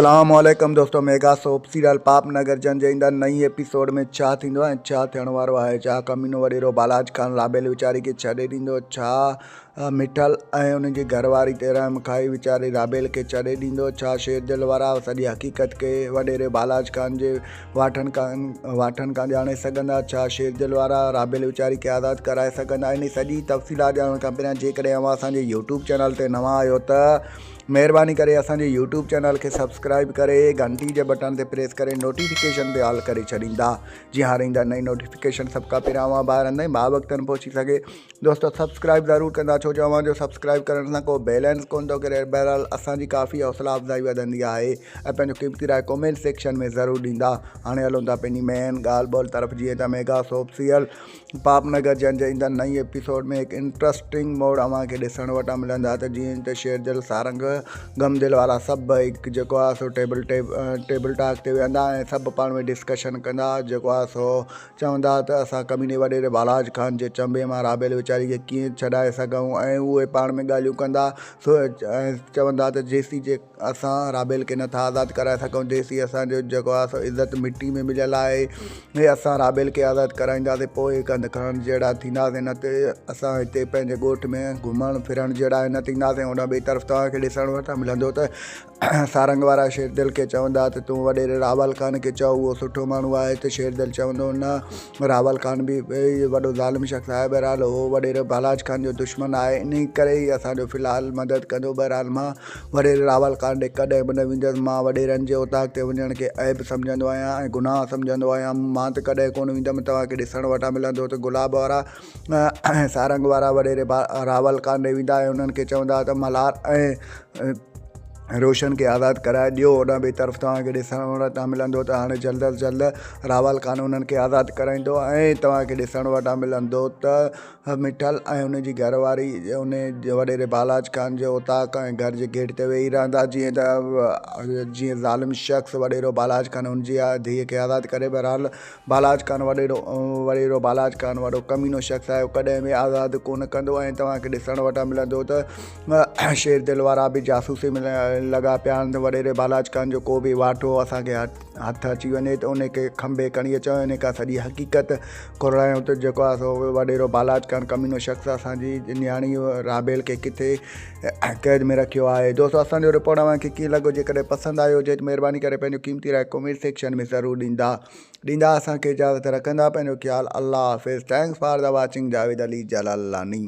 اسلام عليڪم دوستو ميگا سوپ سيريل پاپ نگر جن جي ايندڙ نئين ايپيسوڊ ۾ ڇا ٿيندو ۽ ڇا ٿيڻ وارو آهي ڇا ڪمينو وڏيرو بالاچ خان رابيل ويچاري کي ڇڏي ڏيندو ڇا مٺل ۽ ان جي گهر واري تي رحم کائي ويچاري رابيل کي ڇڏي ڏيندو ڇا شير دل وارا سڄي حقيقت کي وڏيري بالاچ خان جي واٺن کان واٺن کان ڄاڻي سگهندا ڇا شير دل وارا رابيل ويچاري کي آزاد ڪرائي سگهندا انهي سڄي تفصيلات ڄاڻڻ کان پهريان جيڪڏهن اوهان اسان جي يوٽيوب چينل تي نوان آهيو ته مهرباني ڪري اسان جي يوٽيوب چينل کي سبسڪرائب ڪري گهنٽي جي بٽڻ تي پريس ڪري نوٽيفڪيشن تي آل ڪري ڇڏيندا جيئن هر ايندڙ نئين نوٽيفڪيشن سڀ کان پهريان اوهان ڀائرن تائين باوقتن پهچي سگهي. دوستو سبسڪرائب ضرور ڪندا ڇو جو اوهان جو سبسڪرائب ڪرڻ سان ڪو بيلنس ڪون ٿو ڪري بهرحال اسان جي ڪافي حوصلا افزائي وڌندي آهي ۽ پنهنجو قيمتي راء ڪمينٽ سيڪشن ۾ ضرور ڏيندا هاڻي هلون ٿا پنهنجي مين ڳالهه ٻولهه طرف جيئن ته ميگا سوپ سيريل پاپ نگر جنهن جي ايندڙ نئين ايپيسوڊ ۾ هڪ انٽرسٽنگ موڙ اوهان کي ڏسڻ وٽان ملندا ته جيئن ته شير دل سارنگ غم دل وارا سڀ هڪ جيڪو آهي سو ٽيبل ٽيبل ٽاڪ تي ويهندا ۽ سڀ پاڻ ۾ ڊسڪشن ڪندا جيڪو آهي سو چوندا ته اسان ڪميني وڏيري بالاچ خان جي چنبي مان رابيل ويچاري کي ڪيئن ڇڏائي سگهون ۽ اهي پاڻ ۾ ڳالهيون ڪندا سو ۽ چوندا ته جيسين جي اسان رابيل کي نٿا آزاد ڪرائي سگهون جيسين اسان جو جيڪو آهي سو عزت مٽي ۾ مليل آهي ۽ اسان رابيل کي آزاد ڪرائينداسين پوء ڪنڌ کڻڻ جهڙا ٿينداسين نه ته اسان هتي پنهنجي ڳوٺ ۾ گهمڻ ڦرڻ جهڙا نه ٿينداسين هوڏانهن ٻئي طرف توهان کي ڏسڻ وٽان ملندو ته سارنگ وارا شيردل کي چوندا ته تون وڏيري راول خان کي چئو اهو سٺو ماڻهو آهي ته شيردل چوندو نه راول خان به وڏو ظالم شخص آهي بهرحال اهو وڏيري بالاچ خان جو دشمن آهي انهي ڪري ئي اسان جو في الحال مدد ڪندو بهرحال مان وڏيري راول خان ڏي ڪڏهن به نه ويندس. مان وڏيرن جي اوطاق تي وڃڻ کي عيب سمجهندو آهيان ۽ گناهه سمجهندو آهيان. مان ته ڪڏهن ڪونه ويندم. توهان کي ڏسڻ وٽان ملندو ته گلاب وارا ۽ سارنگ وارا وڏيري راول خان ڏي ويندا ۽ انهن کي چوندا ته ملهار ۽ روشن کي آزاد ڪرائي ڏيو. هوڏانهن ٻئي طرف توهان کي ڏسڻ وٽان ملندو ته هاڻي جلد از جلد راول خان انهن کي آزاد ڪرائيندو ۽ توهان کي ڏسڻ وٽان ملندو ته مٺل ۽ ان جي گهر واري ان وڏيري بالاچ خان جي اوطاق ۽ گهر جي گيٽ تي ويهي رهندا جيئن ته جيئن ظالم شخص وڏيرو بالاچ خان ان جي ڌيء کي آزاد ڪري بهرحال بالاچ خان وڏيرو وڏيرو بالاچ خان وڏو ڪمينو شخص آهي ڪڏهن به آزاد ڪونه ڪندو ۽ توهان کي ڏسڻ وٽان ملندو ته شير دل وارا به جاسوسي ۾ لڳا پيا آهن ته وڏيري بالاچ خان جو ڪو به واٺو اسان کي هٿ اچي وڃي ته ان کي کنڀي کڻي اچون ۽ ان کان سڄي حقيقت گهرايون ته جيڪو آهي سو وڏيرو بالاچ خان ڪمينو شخص اسان جي نياڻي رابيل کي ڪٿي قيد ۾ رکيو آهي دوستو اسان جو رپورٽ اوهان کي ڪيئن لڳو جيڪڏهن پسند آيو هجي ته مهرباني ڪري پنهنجو قيمتي راء ڪمينٽ سيڪشن ۾ ضرور ڏيندا ڏيندا اسان کي اجازت رکندا پنهنجو خيال الله حافظ thanks for the watching Javed Ali Jalalani.